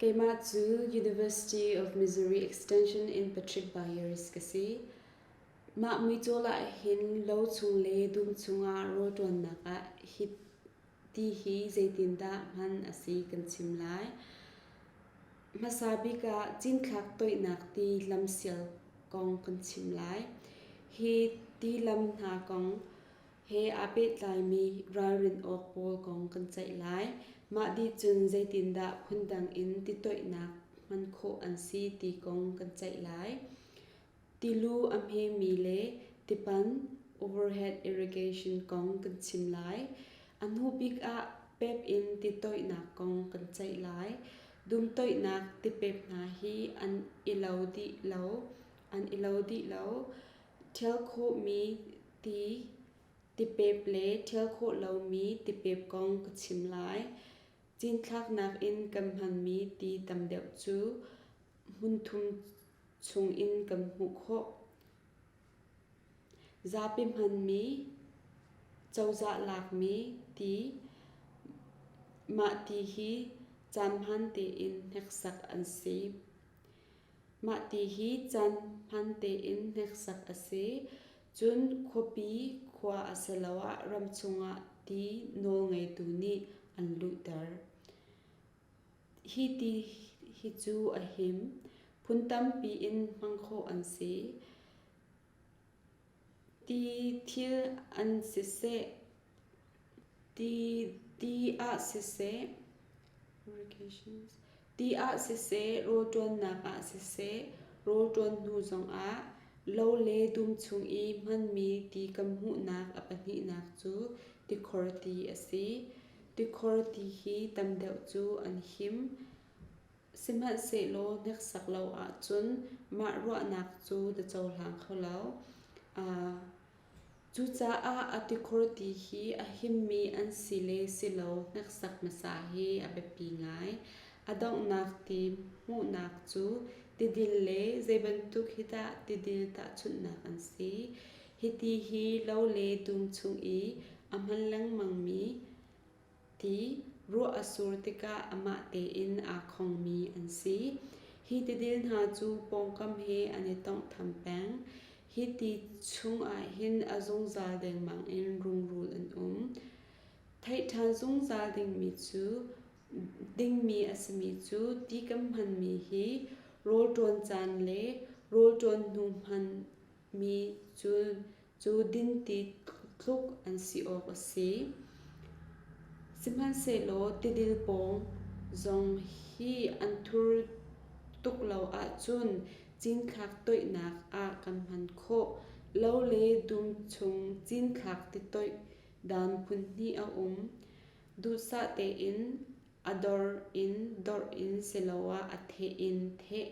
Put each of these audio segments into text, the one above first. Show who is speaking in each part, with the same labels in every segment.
Speaker 1: Keimah cu University of Missouri Extension in Patrick Byers ka si. Mah muicawl ahhin lo chung le dum chungah rawlṭuannak ah hi ti hi zeitindah hman a si kan chim lai. Hmasa bik ah cinthlak toihnak ti lamsial kong kan chim lai. Hi ti lam hna kong he aa pehtlaimi ralrin awk pawl kong kan ceih lai. Mah dih cun zeitindah phundang in ti toihnak hman khawh an si ti kong kan ceih lai. Tilu a hmemi le tipan overhead irrigation kong kan chim lai. A hnu bik ah pep in ti toihnak kong kan ceih lai. Dum toihnak tipep hna hi an i lo dih lo. An i lo dih lo. Ṭhial khawhmi ti tipep le ṭhial khawh lomi tipep kong ka chim lai. Cinthlaknak in kan hmanmi ti tam deuh cu hmunthum chungin kan hmuh khawh. Zapi hmanmi, cozah lakmi ti, mah ti hi caan hmaan tein hneksak an si. Mah ti hi caan hmaan tein hneksak a si. Cun khuapi, khua asiloah ram chungah ti nawlngeitu nih an luhter. Hi ti hi cu a him. Phun tampi in hmang khawh an si. Ti thil an siseh, ti ti ah siseh, ti ah siseh, rawlṭuannak ah siseh, rawlṭuan hnu zongah lo le dum chung i hmanmi ti kan hmuhnak a pahnihnak cu tikhor ti a si. Tikhor ti hi tam deuh cu an him. Sihmanhsehlaw hneksak lo ahcun mah ruahnak cu na cohlang kho lo. Cucaah a tikhor ti hi a himmi an si le si lo hneksak hmasa hi a biapi ngai. A donghnak ti hmuhnak cu tidil le zeibantuk hi dah tidil tahchunhnak an si. Hiti hi lo le dum chung i a hman lengmangmi ti ruah a sur tikah amah tein aa khongmi an si. Hi tidil hna cu pawngkam he an i tawnghtham peng. Hi ti chung ahhin a zungzal dengmang in rungrul an um. Theih ṭhan zungzal dingmi cu dingmi a simi cu ti kan hmanmi hi rawl ṭuan caan le rawl ṭuan hnu hman mi cu dinti tluk an si awk a si. Sihmanhsehlaw tidil pawng zong hi an thur tuk lo ahcun cinthlak toihnak ah kan hman khawh. Lo le dum chung cinthlak titoih dan phunhnih a um. Duhsah tein a dor in dorh in siloah a theh in theh.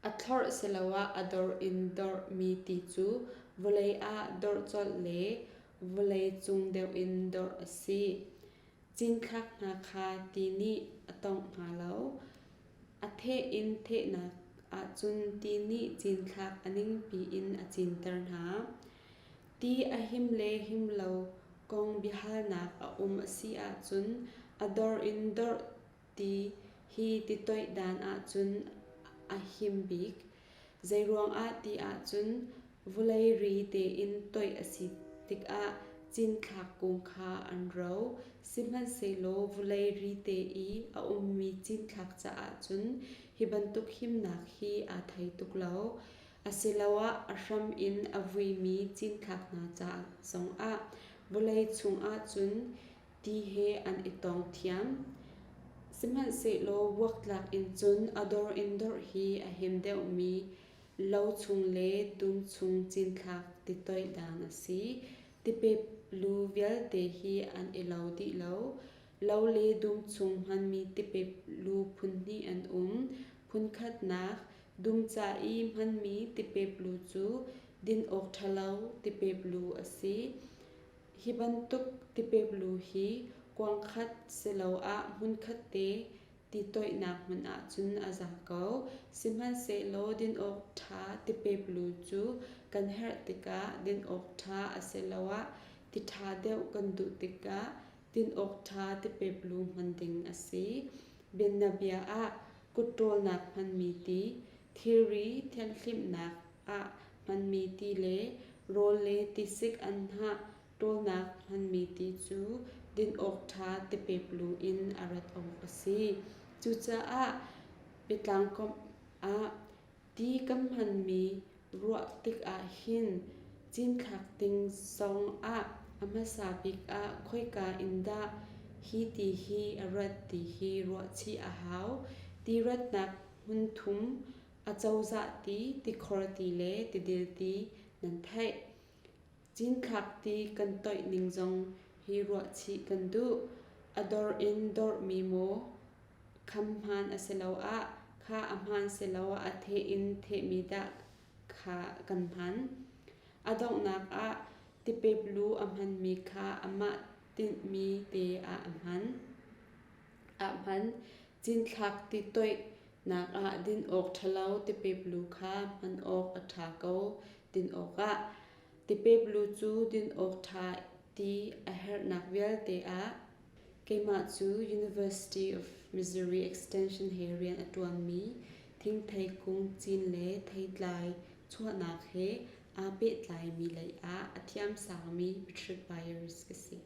Speaker 1: A thlorh siloah a dorh in dorhmi ti cu vawlei ah dorh colh le vawlei cung deuh in dorh a si. Cinthlak hna kha ti nih a tawngh hna lo. A theh in thehnak ahcun ti nih cinthlak a ningpi in a cinter hna. Ti a him le him lo kong biahalnak a um a si ahcun a dor in dorh Ti hi titoih dan ahcun a him bik. Zeiruangah ti ahcun vawlei ri tein toih a si tikah cinthlak kung kha an ro. Sihmanhsehlaw vawlei ri te i a ummi cinthlak caah cun hi bantuk himnak hi aa thei tuk lo. Asiloah a hram in a vuimi cinthlak hna ca zongah vawlei chungah cun Ti he an i tawng thiam. Sihmanhsehlaw buaktlak in cun a dor in dorh hi a him deuhmi lo chung le dum chung cinthlak titoih dan a si. Tipep lu vialte hi an i lo dih lo. Lo le dum chung hmanmi tipep lu phunhnih an um. Phunkhatnak, dum ca i hmanmi tipep lu cu din awk ṭhalo tipep lu a si. Hi bantuk tipep lu hi kuangkhat siloah hmunkhat te ti toihnak hmun ahcun a za ko. Sihmanhsehlaw din awk ṭha tipep lu cu kan herh tikah din awk ṭha asiloah ti ṭha deuh kan duh tikah din awk ṭha tipep lu hman ding a si. Bianabia ah kut ṭawlnak hmanmi ti, thilri thianhhlimhnak ah hmanmi ti le rawl le tisik anhnah ṭawlnak hmanmi ti cu din awk ṭha tipeplu in a rat awk a si. Cucaah biatlangkomh ah ti kan hmanmi ruah tikah hin cinthlak ding zong ah a hmasa bik ah khoika in dah hi ti hi a rat ti hi ruahchih a hau. Ti ratnak hmunthum acozah ti, tikhor ti le tidil ti nan theih. Cinthlak ti kan toih ning zong hi ruahchih kan duh. A dor in dorhmi maw kham hmaan asiloah kha a hmaan siloah a theh in thehmi dah kha kan hman. A donghnak ah tipeplu a hmanmi kha amah tinhmi te ah a hman. Ah hman. Cinthlak ti toihnak ah din awk ṭhalo tipeplu kha hman awk a ṭha ko din awkah. Tipeplu cu din awk ṭha ti a herhnak vialte ah keimah cu University of Missouri Extension he rian a ṭuanmi thingthei kung cin le theitlai chuahnak he aa pehtlaimi lei ah a thiamsangmi Patrick Byers ka si.